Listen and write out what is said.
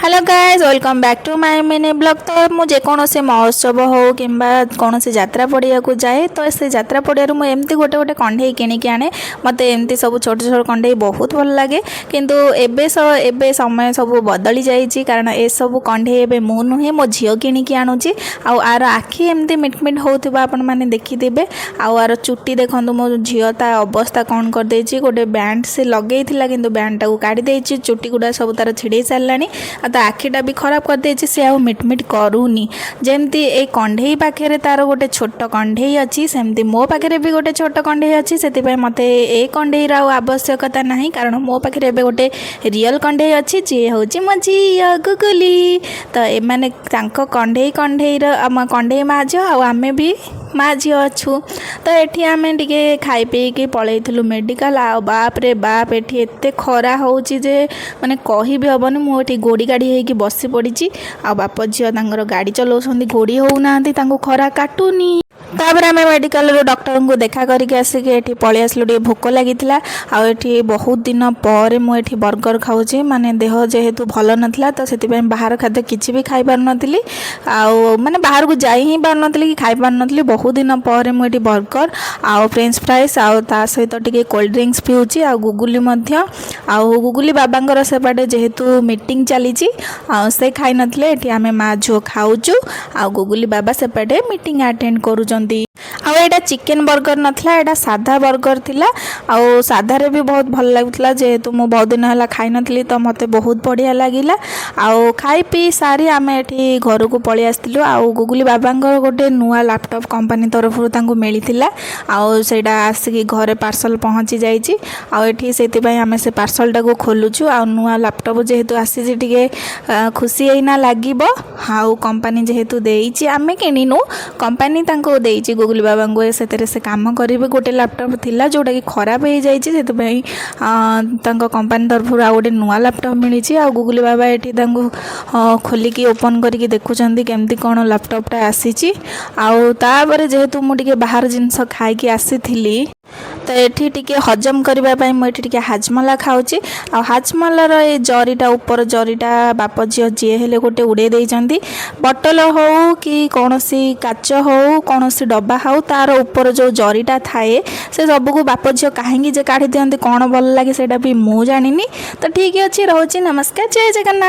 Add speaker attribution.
Speaker 1: Hello guys, welcome back to my mini vlog। ତ ମୁଁ ଯେକୌଣସି ମହୋତ୍ସବ ହେଉ କିମ୍ବା କୌଣସି ଯାତ୍ରା ପଡ଼ିଆକୁ ଯାଏ, ତ ସେ ଯାତ୍ରା ପଡ଼ିଆରୁ ମୁଁ ଏମିତି ଗୋଟେ ଗୋଟେ କଣ୍ଢେଇ କିଣିକି ଆଣେ। ମୋତେ ଏମିତି ସବୁ ଛୋଟ ଛୋଟ କଣ୍ଢେଇ ବହୁତ ଭଲ ଲାଗେ। କିନ୍ତୁ ଏବେ ସମୟ ସବୁ ବଦଳି ଯାଇଛି, କାରଣ ଏସବୁ କଣ୍ଢେଇ ଏବେ ମୁଁ ନୁହେଁ, ମୋ ଝିଅ କିଣିକି ଆଣୁଛି। ଆଉ ଆର ଆଖି ଏମିତି ମିଟମିଟ ହେଉଥିବ, ଆପଣମାନେ ଦେଖିଥିବେ। ଆଉ ଆର ଚୁଟି ଦେଖନ୍ତୁ, ମୋ ଝିଅ ତା ଅବସ୍ଥା କ'ଣ କରିଦେଇଛି। ଗୋଟେ ବ୍ୟାଣ୍ଡ ସେ ଲଗେଇଥିଲା, କିନ୍ତୁ ବ୍ୟାଣ୍ଡଟାକୁ କାଢ଼ି ଦେଇଛି। ଚୁଟି ଗୁଡ଼ା ସବୁ ତାର ଛିଡ଼େଇ ସାରିଲାଣି ଆଉ ତା ଆଖିଟା ବି ଖରାପ କରିଦେଇଛି। ସେ ଆଉ ମିଟମିଟ କରୁନି। ଯେମିତି ଏଇ କଣ୍ଢେଇ ପାଖରେ ତାର ଗୋଟେ ଛୋଟ କଣ୍ଢେଇ ଅଛି, ସେମିତି ମୋ ପାଖରେ ବି ଗୋଟେ ଛୋଟ କଣ୍ଢେଇ ଅଛି। ସେଥିପାଇଁ ମୋତେ ଏ କଣ୍ଢେଇର ଆଉ ଆବଶ୍ୟକତା ନାହିଁ, କାରଣ ମୋ ପାଖରେ ଏବେ ଗୋଟେ ରିଅଲ୍ କଣ୍ଢେଇ ଅଛି, ଯିଏ ହେଉଛି ମୋ ଝିଅ ଗୁଗୁଲି। ତ ଏମାନେ ତାଙ୍କ କଣ୍ଢେଇ କଣ୍ଢେଇର ଆମ କଣ୍ଢେଇ ମା ଝିଅ ଆଉ ଆମେ ବି ମା ଝିଅ ଅଛୁ। ତ ଏଠି ଆମେ ଟିକେ ଖାଇ ପିଇକି ପଳେଇଥିଲୁ ମେଡ଼ିକାଲ। ଆଉ ବାପରେ ବାପ, ଏଠି ଏତେ ଖରା ହେଉଛି ଯେ ମାନେ କହିବି ହେବନି। ମୁଁ ଏଠି ଗୋଡ଼ି ଗାଡ଼ି ହେଇକି ବସି ପଡ଼ିଛି ଆଉ ବାପ ଝିଅ ତାଙ୍କର ଗାଡ଼ି ଚଲାଉଛନ୍ତି, ଗୋଡ଼ି ହେଉନାହାନ୍ତି, ତାଙ୍କୁ ଖରା କାଟୁନି। ତାପରେ ଆମେ ମେଡ଼ିକାଲରୁ ଡକ୍ଟରଙ୍କୁ ଦେଖା କରିକି ଆସିକି ଏଠି ପଳେଇ ଆସିଲୁ। ଟିକେ ଭୋକ ଲାଗିଥିଲା ଆଉ ଏଠି ବହୁତ ଦିନ ପରେ ମୁଁ ଏଠି ବର୍ଗର ଖାଉଛି। ମାନେ ଦେହ ଯେହେତୁ ଭଲ ନଥିଲା, ତ ସେଥିପାଇଁ ବାହାର ଖାଦ୍ୟ କିଛି ବି ଖାଇପାରୁନଥିଲି ଆଉ ମାନେ ବାହାରକୁ ଯାଇ ହିଁ ପାରୁନଥିଲି କି ଖାଇପାରୁନଥିଲି। ବହୁତ ଦିନ ପରେ ମୁଁ ଏଠି ବର୍ଗର ଆଉ ଫ୍ରେଞ୍ଚ ଫ୍ରାଇସ୍ ଆଉ ତା ସହିତ ଟିକେ କୋଲ୍ଡ ଡ୍ରିଙ୍କସ୍ ପିଉଛି। ଆଉ ଗୁଗୁଲି ମଧ୍ୟ ଆଉ ଗୁଗୁଲି ବାବାଙ୍କର ସେପଟେ ଯେହେତୁ ମିଟିଂ ଚାଲିଛି ଆଉ ସେ ଖାଇନଥିଲେ। ଏଠି ଆମେ ମା ଝିଅ ଖାଉଛୁ ଆଉ ଗୁଗୁଲି ବାବା ସେପଟେ ମିଟିଂ ଆଟେଣ୍ଡ କରୁଛନ୍ତି। ଆଉ ଏଇଟା ଚିକେନ୍ ବର୍ଗର ନଥିଲା, ଏଇଟା ସାଧା ବର୍ଗର ଥିଲା। ଆଉ ସାଧାରେ ବି ବହୁତ ଭଲ ଲାଗୁଥିଲା। ଯେହେତୁ ମୁଁ ବହୁତ ଦିନ ହେଲା ଖାଇନଥିଲି, ତ ମୋତେ ବହୁତ ବଢ଼ିଆ ଲାଗିଲା। ଆଉ ଖାଇ ପିଇ ସାରି ଆମେ ଏଠି ଘରକୁ ପଳେଇ ଆସିଥିଲୁ। ଆଉ ଗୁଗୁଲି ବାବାଙ୍କର ଗୋଟେ ନୂଆ ଲାପଟପ୍ କମ୍ପାନୀ ତରଫରୁ ତାଙ୍କୁ ମିଳିଥିଲା ଆଉ ସେଇଟା ଆସିକି ଘରେ ପାର୍ସଲ ପହଞ୍ଚି ଯାଇଛି। ଆଉ ଏଠି ସେଥିପାଇଁ ଆମେ ସେ ପାର୍ସଲଟାକୁ ଖୋଲୁଛୁ। ଆଉ ନୂଆ ଲାପଟପ୍ ଯେହେତୁ ଆସିଛି, ଟିକେ ଖୁସି ଏଇନା ଲାଗିବ। ଆଉ କମ୍ପାନୀ ଯେହେତୁ ଦେଇଛି, ଆମେ କିଣିନୁ, କମ୍ପାନୀ ତାଙ୍କୁ ଦେଇଛି ଗୁଗୁଲି ବାବାଙ୍କୁ, ସେଥିରେ ସେ କାମ କରିବେ। ଗୋଟେ ଲାପଟପ୍ ଥିଲା ଯେଉଁଟାକି ଖରାପ ହେଇଯାଇଛି, ସେଥିପାଇଁ ତାଙ୍କ କମ୍ପାନୀ ତରଫରୁ ଆଉ ଗୋଟେ ନୂଆ ଲାପଟପ୍ ମିଳିଛି। ଆଉ ଗୁଗୁଲି ବାବା ଏଠି ତାଙ୍କୁ ଖୋଲିକି ଓପନ୍ କରିକି ଦେଖୁଛନ୍ତି କେମିତି କ'ଣ ଲାପଟପ୍ଟା ଆସିଛି। ଆଉ ତାପରେ ଯେହେତୁ ମୁଁ ଟିକେ ବାହାର ଜିନିଷ ଖାଇକି ଆସିଥିଲି, ତ ଏଠି ଟିକେ ହଜମ କରିବା ପାଇଁ ମୁଁ ଏଠି ଟିକେ ହାଜମଲା ଖାଉଛି। ଆଉ ହାଜମଲାର ଏ ଜରିଟା, ଉପର ଜରିଟା ବାପ ଝିଅ ଯିଏ ହେଲେ ଗୋଟେ ଉଡ଼େଇ ଦେଇଛନ୍ତି। ବଟଲ ହଉ କି କୌଣସି କାଚ ହଉ, କୌଣସି ଡବା ହଉ, ତାର ଉପର ଯେଉଁ ଜରିଟା ଥାଏ, ସେ ସବୁକୁ ବାପ ଝିଅ କାହିଁକି ଯେ କାଢ଼ି ଦିଅନ୍ତି, କ'ଣ ଭଲ ଲାଗେ ସେଇଟା ବି ମୁଁ ଜାଣିନି। ତ ଠିକ୍ ଅଛି, ରହୁଛି, ନମସ୍କାର, ଜୟ ଜଗନ୍ନାଥ।